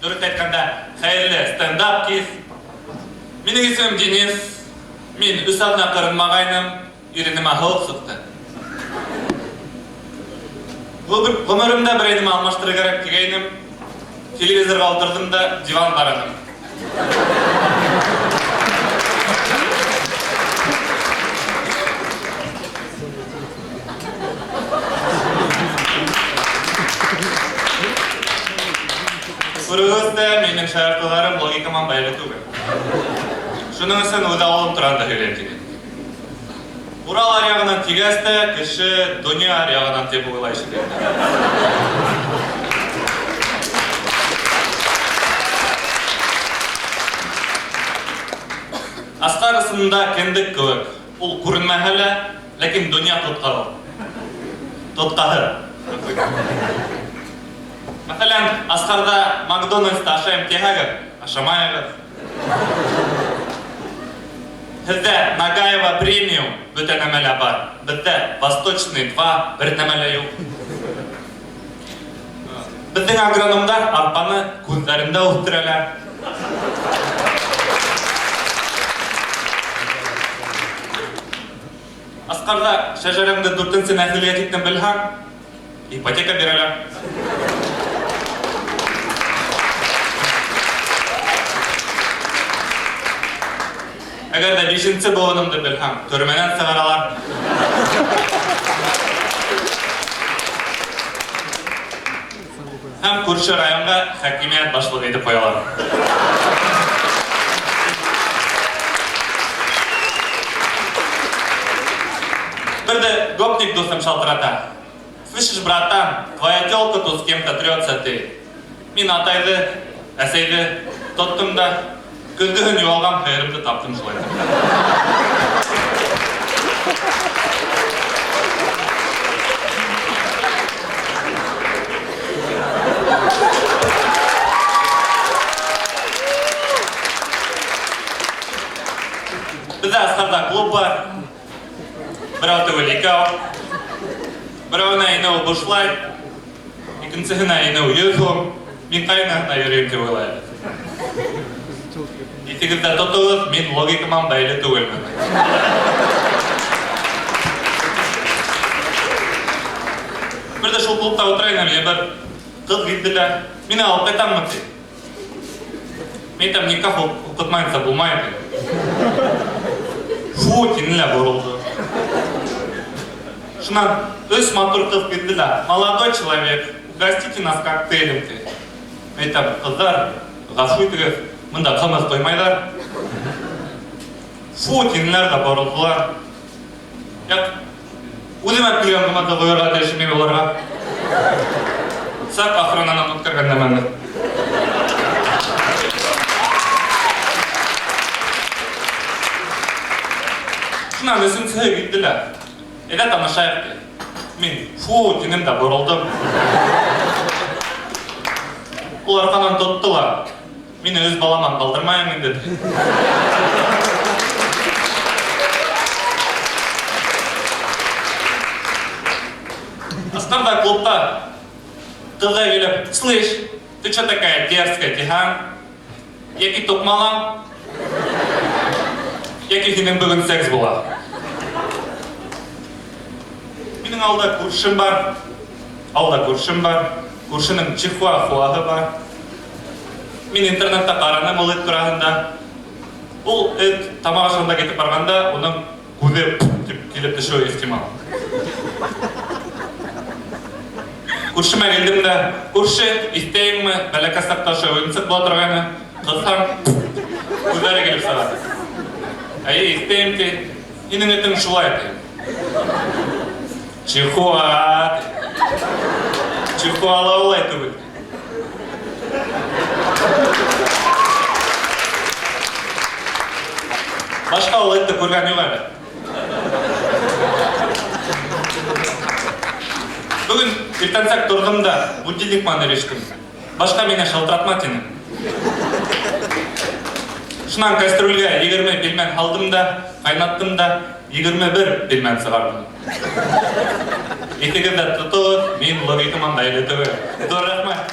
Дөрөҫ әйткәндә, хәйерле стендап кис. Минең исемем Денис. Мин өс аҙна ҡырынмағайным, иренемә һыуыҡ сыҡты. Ғүмеремдә берәй нәмә алмаштырыр кәрәк тигәйнем. Телевизорға ултырҙым да диван ҡараным. Күрүегеҙҙә, минең шаяртыуҙарым логикама бәйле түгел. Шуның өсөн үҙ ауылым тураһында һөйләйем тигән. Урал аръяғынан тигәс тә, кеше донъя аръяғынан тип уйлай шикелле. Асҡар ысынында кендек кеүек. Ул күренмәһә лә, ләкин донъя тотҡаһы. Тотҡаһы. Мәҫәлән, Асҡарҙа Макдональдста ашайым тиһәгеҙ, ашамайығыҙ. Һеҙҙә Нагаева премиум бөтә нәмә лә бар, беҙҙә Восточный 2 бер нәмә лә юҡ. Беҙҙең агрономдар арпаны күҙҙәрендә үҫтерәләр. Асҡарҙа шәжәрәңде дүртенсе нәҫелгә тиклем белһәң, ипотека бирәләр. Әгәр ҙә бишенсе быуынымды белһәң, төрмәнән сығаралар. Һәм күрше районға хакимиәт башлығы итеп ҡуялар. Бер ҙә гопник дуҫым шалтырата. Слышишь, братан, твоя телка тут с кем-то трется, ты. Мин атайҙы, әсәйҙе тоттом да, көҙгөһөн юғалған һыйырымды таптым шулай. Беҙҙә Асҡарҙа клуб бар. Берәү түгел, икәү. Берәүенә инеү бушлай, икенсеһенә инеү 100 һум. Мин ҡайныһына йөрөйөм тип уйлайһығыҙ? Иҫегеҙҙә тотоғоҙ, мин логикаман бәйле түгелмен. Бер ҙә шул клубта ултыра инем, бер ҡыҙ килде лә, мине алып ҡайтаммы ти. Мин әйтәм, никах уҡытмайынса булмай ти. Фу, тине лә боролдо. Шунан өс матур ҡыҙ килде лә, молодой человек, угостите нас коктейлем ти. Мин әйтәм, ҡыҙҙар, ғәфү итегеҙ, бында ҡымыҙ ҡоймайҙар. Фу, тинеләр ҙә боролдолар. Яҡ, үҙем әп килгән ҡымыҙҙы ҡойорға тейешем мин уларға. Саҡ охрананан үткәргән нәмәне. Шунан өсөнсөһө килде лә, әйҙә танышайыҡ ти. Мин фу тинем дә боролдом. Ул арҡанан тотто ла, Мине үҙ баламан ҡалдырмайым инде. Асҡарҙа клубта ҡыҙға килеп, слышь, ты что такая дерзкая, тиһәң, йәки туҡмалам, йәки һинең бөгөн секс була. Минең алда күршем бар, алда күршем бар, күршенең чихуахуаһы бар. Мин интернетта караным ул эт тураһында. Ул эт тамак ашында китеп барганда, уның күҙе дип килеп төшөүе ихтимал. Күршемә килдем дә, күрше, иҫтәйеңме, бәләкәс саҡта ошо уйынсыҡ була торғайны, ҡыҫһаң, күҙҙәре килеп сыға. Әйе, иҫтәйем ти. Һинең этең шулай ти. Чихуа ти. Чихуала улай түгел. Башҡа ул этте күргән юҡ әле. Бөгөн иртәнсәк торҙом да будильник менән ирештем. Башҡа миңә шылтыратма тинем. Шунан кастрюльгә 20 пельмән һалдым да, ҡайнаттым да, 21 пельмән сығарҙым. Иҫегеҙҙә тотоғоҙ, мин логикаман бәйле түгел. Ҙур рәхмәт.